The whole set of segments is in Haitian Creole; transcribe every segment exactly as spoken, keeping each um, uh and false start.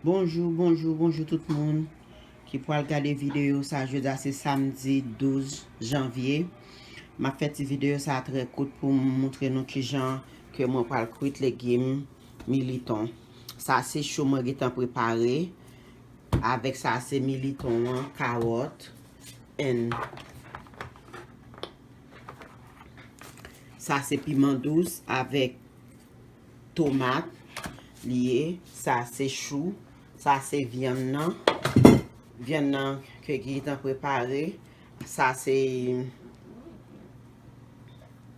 Bonjou, bonjou, bonjou tout moun ki pral gade videyo sa. Jodi a se samdi douz janvye. M ap fè ti videyo sa trè kout pou m moutre nou kijan ke mwen pral kwit legim militon. Sa se chou mwen gentan prepare. Avèk sa se militon an, kawòt, and sa se piman dous avèk tomat li ye. Sa se chou. Sa se vyann nan. Vyann nan ke gentan prepare. Sa se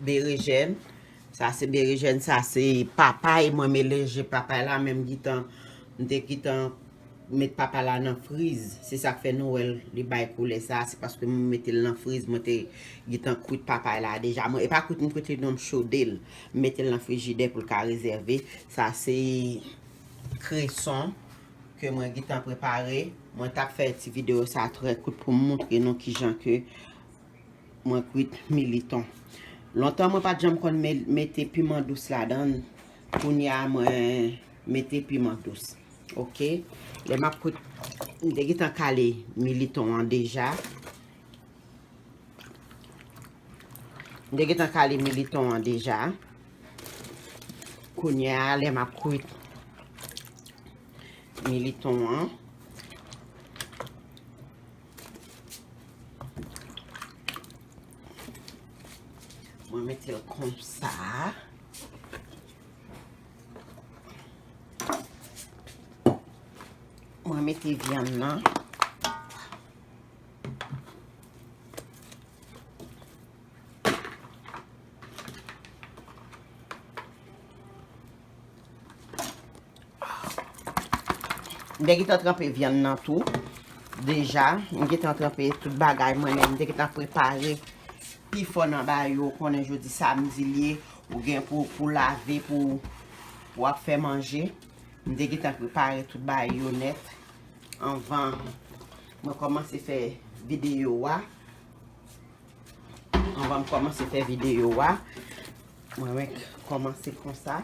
berejèn. Sa se berejèn. Sa se papay. Mwen melanje papay la, men m gentan, m te gentan met papay la nan friz. Se sa k fè nou wè l, li bay koulè sa. Se paske mwen mete l nan friz, mwen te gentan kwit papay la deja. Mwen, e pa kwit m kwit li non, m chode l. M mete l nan frijidè pou l ka rezève. Sa se kreson ke mwen gentan prepare. Mwen t ap fè ti videyo sa trè kout pou m moutre nou kijan ke mwen kwit militon. Lontan mwen pa t janm konn me-, mete piman dous ladan. Kounye a mwen mete piman dous. Oke. Lè m ap kwit, m te gentan kale militon an deja. M te gentan kale militon an deja. Kounye a, lè m ap kwit militon an, mwen mete l konsa. Mwen mete vyann nan. M te gentan tranpe vyann nan tou. Deja, m gentan tranpe tout bagay mwen menm. M te gentan prepare pifò nan bagay yo. Ou konnen jodi samdi l ye, ou gen pou, pou lave, pou, pou w ap fè manje. M te gentan prepare tout bagay yo nèt. Anvan mwen kòmanse fè videyo a, anvan m kòmanse fè videyo a, mwen, mwen kòmanse konsa.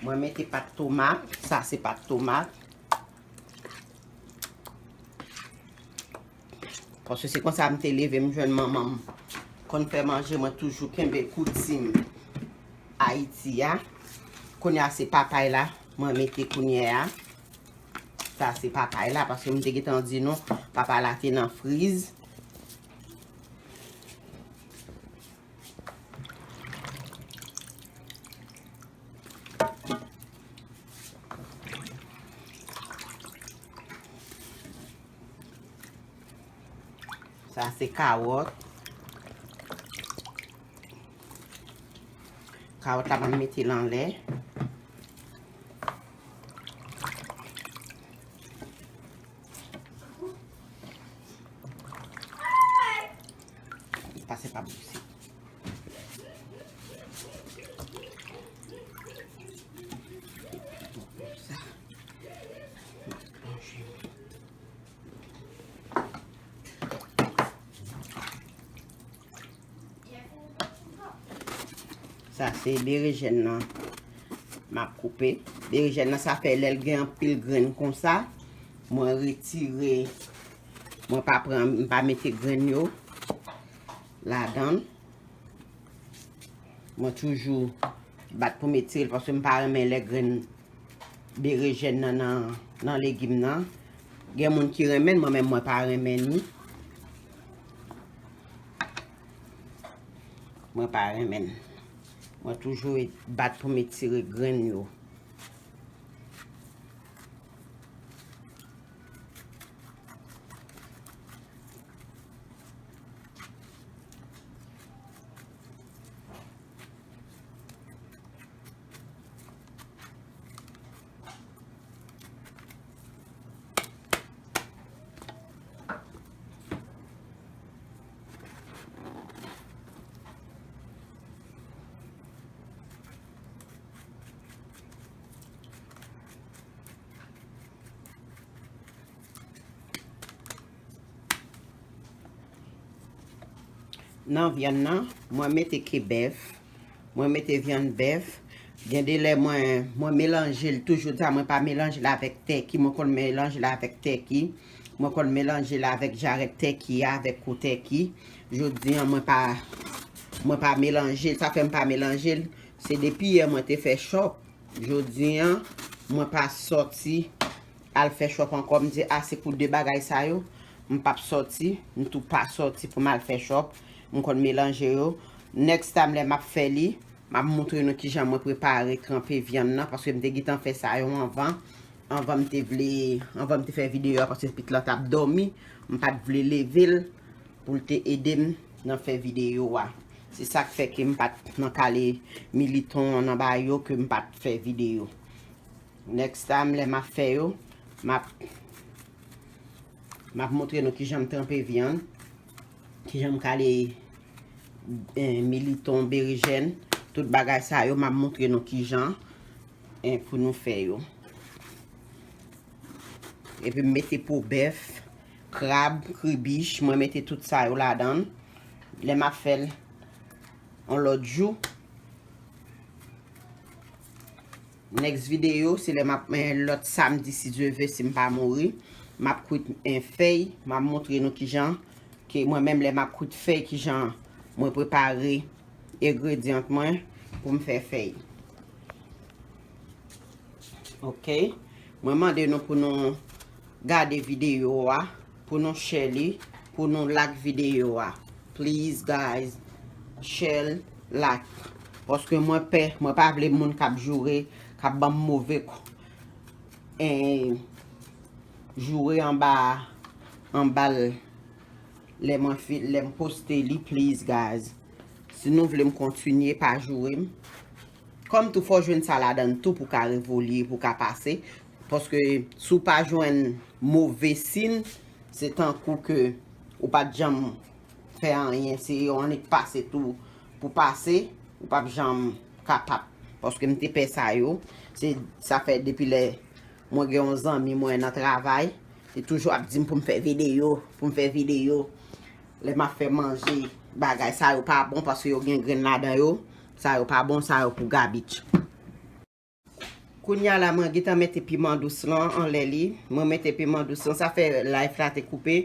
Mwen mete pat tomat, sa se pat tomat. Paske se konsa m te leve, m jwenn manman m konn fè manje, mwen toujou kenbe koutim Ayiti a. Kounye a se papay la, mwen mete kounye a. Sa se papay la, paske m te gentan di nou, papay la te nan friz. Sa se kawòt. Kawòt la, m ap mete l anlè. Pase pa bousi. Sa se berejèn nan m ap koupe. Berejèn nan, sa fè lè l gen anpil grenn konsa, mwen retire, mwen pa pran, m pa mete grenn yo ladan l. Mwen toujou bat pou m etire l paske m pa renmen lè grenn berejèn nan, nan, nan legim nan. Gen moun ki renmen l, mwen menm mwen pa renmen ni. Mwen pa renmen l. Mwen toujou bat pou m etire grenn yo. Nan vyann nan, mwen mete ke bèf, mwen mete vyann bèf. Gen de lè mwen, mwen melanje l, toujou di sa, mwen pa melanje l avèk tèki, mwen konn melanje l avèk tèki, mwen konn melanje l avèk jarèt tèki a, avèk kou tèki. Jodi an, mwen pa, mwen pa melanje l, sa fè m pa melanje l. Se depi yè mwen te fè chòp, jodi an, mwen pa sòti al fè chòp ankò. M di, ase pou de bagay sa yo, m p ap sòti, m tou pa sòti pou m al fè chòp. M konn melanje yo. Next time, lè m ap fè li, m ap montre nou kijan mwen prepare tranpe vyann nan, paske m te gentan fè sa yo anvan. Anvan m te vle, anvan m te fè videyo a, paske pitit lan t ap dòmi, m pa t vle leve l pou l te ede m nan fè videyo a. Se sa k fè ke m pa t nan kale militon an nan ba yo, ke m pa t fè videyo. Next time, lè m ap fè yo, m ap, m ap montre nou kijan m tranpe vyann, kijan m kale, eh, militon, berejèn, tout bagay sa yo, m ap montre nou kijan, eh, pou nou fè yo. Epi m mete po bèf, krab, kribich, mwen mete tout sa yo ladan l. Lè m ap fè l yon lòt jou, next video, se lè m ap, eh, lòt samdi, si Dye ve, si m pa mouri, m ap kwit, eh, fèy, m ap montre nou kijan, ke mwen menm lè m ap kwit fèy, kijan mwen prepare engredyan mwen pou m fè fèy. Ok. Mwen mande nou pou nou gade videyo a, pou nou share li, pou nou like videyo a. Please, guys, share, like. Paske mwen pè, mwen pa vle moun k ap joure, k ap ban m move k-, eh, joure anba, anba l. Lè mwen fi-, lè m poste li, please, guys. Si nou vle m kontinye, pa joure m. Kòm tou fò w jwenn sa ladan l tou pou w ka evolye, pou w ka pase. Paske si w pa jwenn move sin, se tankou ke ou pa t janm fè anyen. Se yon annik pase tou pou pase, ou p ap janm kapab. Paske m te pè sa yo. Se sa fè depi lè mwen gen yon zanmi mwen nan travay, li toujou ap di m pou m fè videyo, pou m fè videyo. Lè m ap fè manje, bagay sa yo pa bon paske yo gen grenn ladan yo. Sa yo pa bon, sa yo pou gabich. Kounye a la, mwen gentan mete piman dous lan anlè li. Mwen mete piman dous lan, sa fè live la te koupe.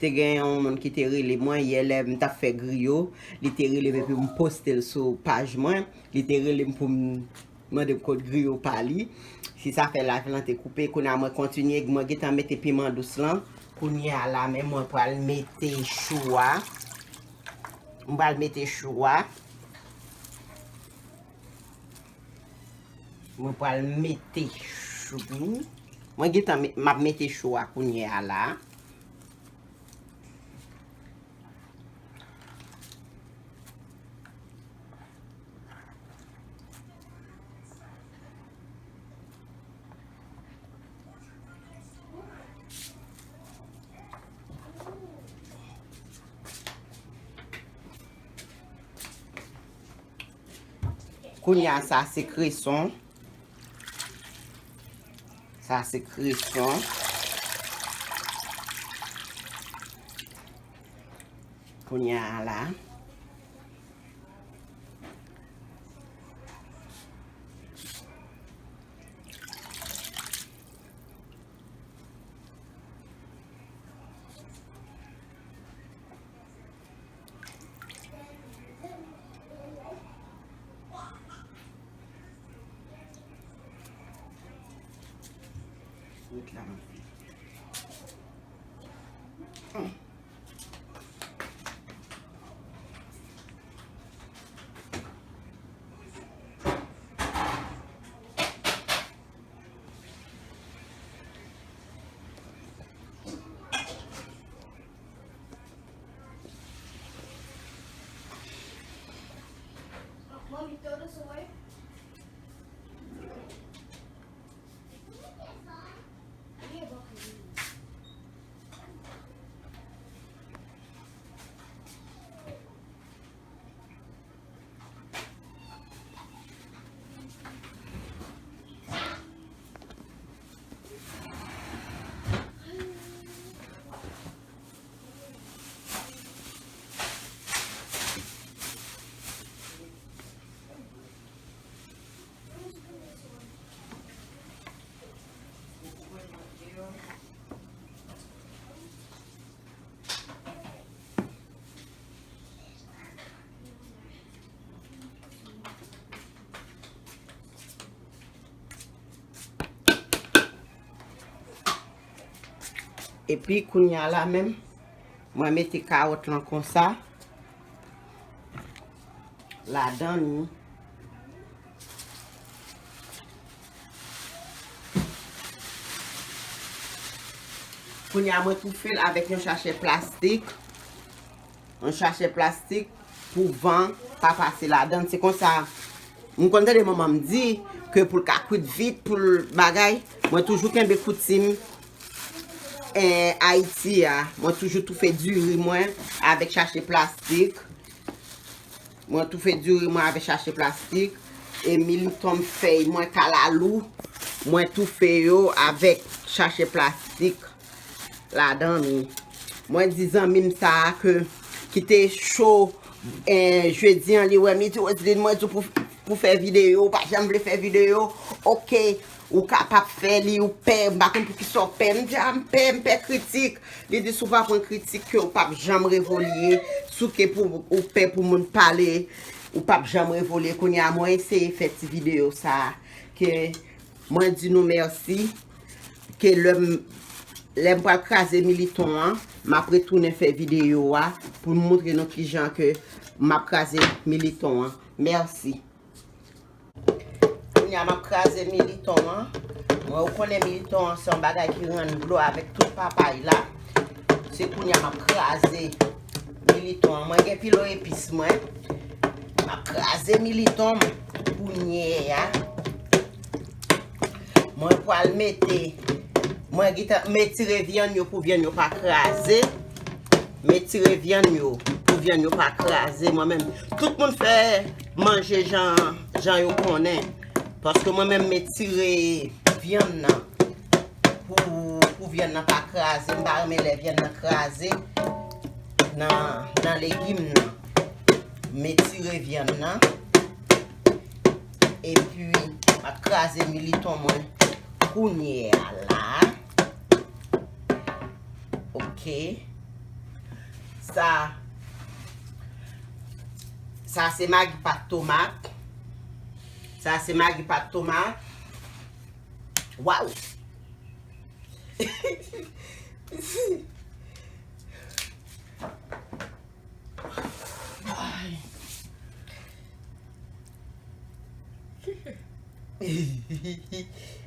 Te gen yon moun ki te rele mwen yè lè m t ap fè griyo. Li te rele m epi m poste l sou paj mwen. Li te rele m pou m mande m kot griyo pa li. Se sa fè live lan te koupe. Kounye a mwen kontinye, mwen gentan mete piman dous lan. Kounye a la, men mwen pral mete chou a. Mwen pral mete chou a. Mwen pral mete chou. Mwen gentan me-, m ap mete chou a kounye a la. Kounye a, sa se kreson. Sa se kreson. Kounye a la. Ret la, m ap fè. Epi kounye a la menm, mwen mete kawòt lan konsa ladan li. Kounye a mwen toufe l avèk yon sachè plastik. Yon sachè plastik pou van pa pase ladan. Se konsa, m konn tande manman m di ke pou l ka kwit vit, pou l bagay, mwen toujou kenbe koutim, eh, Ayiti a. Mwen toujou toufe diri mwen avèk sachè plastik. Mwen toufe diri mwen avèk sachè plastik. E militon m, fèy mwen, kalalou, mwen toufe yo avèk sachè plastik ladan li. Mwen di zanmi m sa a ke, ki te cho, eh, jedi an, li wè m, li di, "Roseline, mwen di w pou, pou fè videyo, ou pa janm vle fè videyo. Oke, ou kapab fè li, ou pè, m pa konn poukisa w pè." M di, "A, m pè, m pè kritik." Li di, "Si w pa pran kritik, ke w p ap janm revolye, si w ke pou, ou pè pou moun pale, ou p ap janm revolye." Kounye a, mwen eseye fè ti videyo sa a, ke mwen di nou mèsi, ke lè m, lè m pral kraze militon an, m ap retounen fè videyo a pou m montre nou kijan ke m ap kraze militon an. Mèsi. Kounye a, m ap kraze militon an. Mwen, ou konnen militon an se yon bagay ki rann dlo avèk tout papay la. Se kounye a m ap kraze militon an. Mwen gen pilo epis mwen. M ap kraze militon m kounye a. Mwen pral mete, mwen gentan, m etire vyann yo pou vyann yo pa kraze. M etire vyann yo pou vyann yo pa kraze. Mwen menm, tout moun fè manje jan, jan yo konnen. Paske mwen menm, m etire vyann nan pou, pou vyann nan pa kraze. M pa renmen lè vyann nan kraze nan, nan legim nan. M etire vyann nan. Epi, m ap kraze militon mwen kounye a la. Oke. Sa, sa se magi pat tomat. Sa se magi pat tomat. Waw! Ay.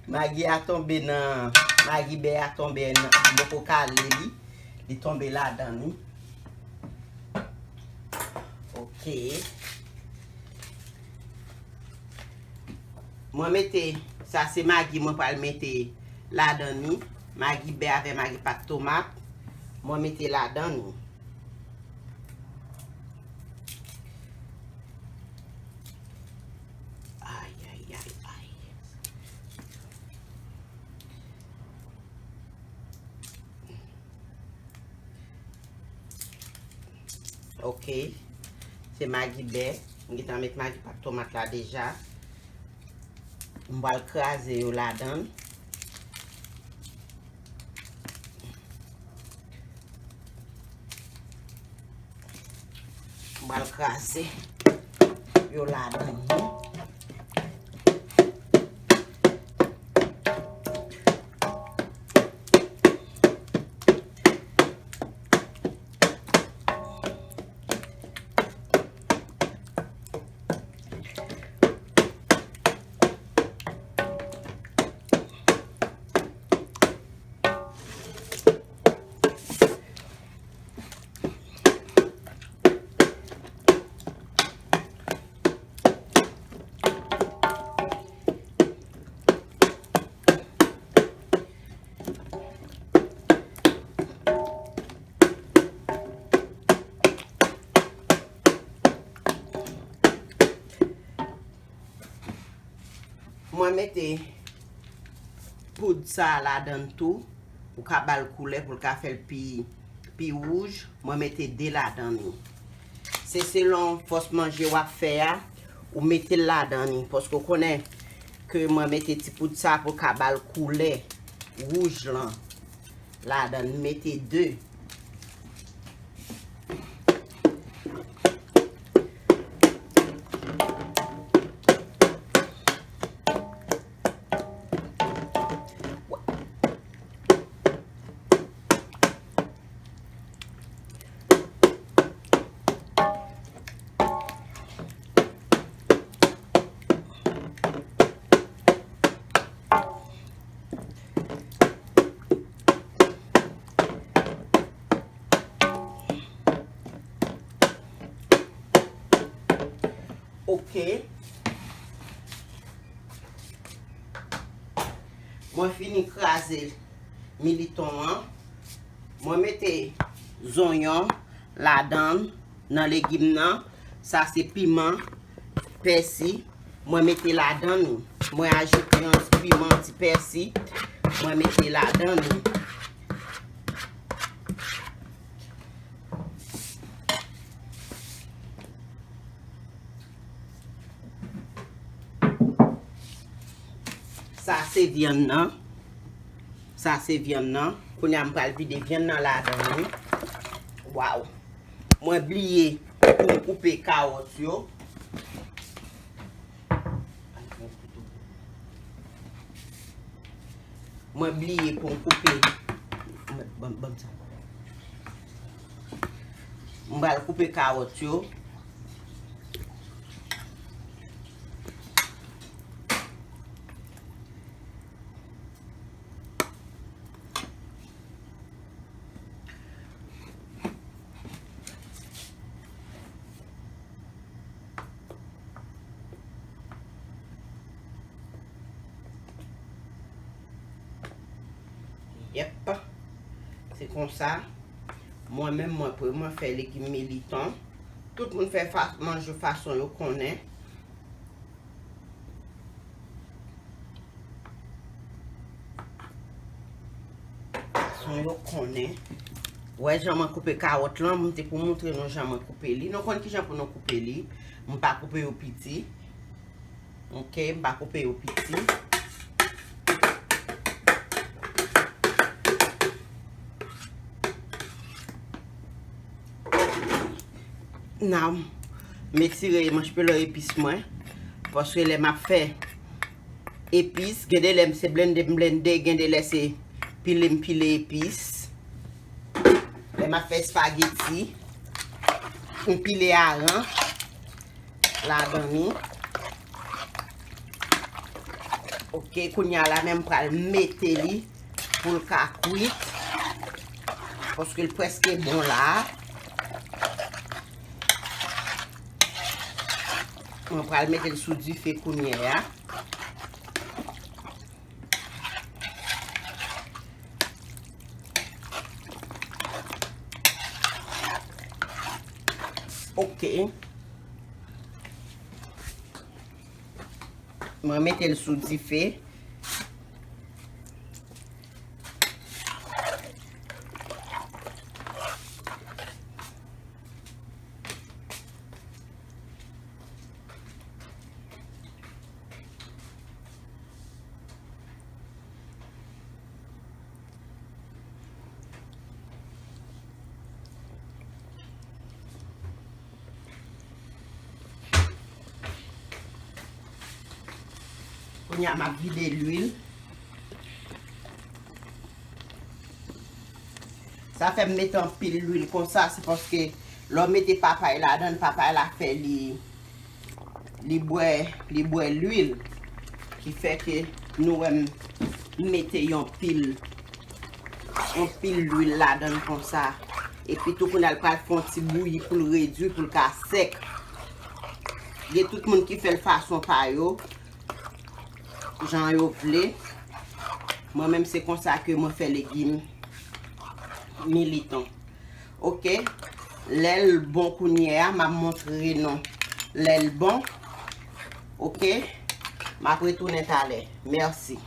Magi a tonbe nan, magi bè a tonbe nan, m poko kale li. Li tonbe ladan li. Oke. Mwen mete, sa se magi mwen pral mete ladan li. Magi bè avè magi pat tomat. Mwen mete ladan li. Ay, ay, ay, ay. Oke. Se magi bè. M gentan met magi pat tomat la deja. M pral kraze yo ladan. M pral kraze yo ladan. Mwen mete poud sa a ladan tou, pou ka ba l koulè, pou l ka fè l pi, pi wouj. Mwen mete de ladan li. Se selon fòs manje w ap fè a, ou mete l ladan li. Paske w konnen ke mwen mete ti poud sa pou l ka ba l koulè wouj lan. Ladan, m mete de. Ok. Mwen fini kraze militon an. Mwen mete zonyon ladan nan legim nan. Sa se piman, pèsi. Mwen mete ladan li. Mwen ajoute yon ti piman, ti pèsi. Mwen mete ladan li. Sa se vyann nan. Sa se vyann nan. Kounye a m pral vide vyann nan ladan li. Waw. Mwen bliye pou m koupe kawòt yo. Mwen bliye pou m koupe. Ban, ban m sa. M pral koupe kawòt yo. Yep. Se konsa. Mwen menm, mwen pre, mwen fè legim militon. Tout moun fè fa-, manje fason yo konnen. Fason yo konnen. Wè jan mwen koupe kawòt lan, mwen te pou montre nou jan mwen koupe li. Nou konn kijan pou nou koupe li. Mwen pa koupe yo piti. Ok, m pa koupe yo piti. Now, m etire manch pelò epis mwen. Paske lè m ap fè epis, gen de lè m se blende m blende, gen de lè se pile m pile epis. Lè m ap fè espageti, m pile aran ladan li. Ok, kounye a la menm pral mete li pou l ka kwit. Paske l prèske bon la. Mwen pral mete l sou dife kounye a. Ok. Mwen mete l sou dife. Kounye a, m ap vide lwil. Sa fè m mete anpil lwil konsa, se paske lè w mete papay ladan l, papay la fè li, li bwè, li bwè lwil. Ki fè ke nou wè m mete yon pil, yon pil lwil ladan l konsa. Epi tou kounye a l pral fè yon ti bouyi pou l redui, pou l ka sèk. Gen tout moun ki fè l fason pa yo, jan yo vle. Mwen menm se konsa ke mwen fè legim militon. Ok. Lè l bon kounye a, m ap montre nou lè l bon. Ok. M ap retounen talè. Mèsi.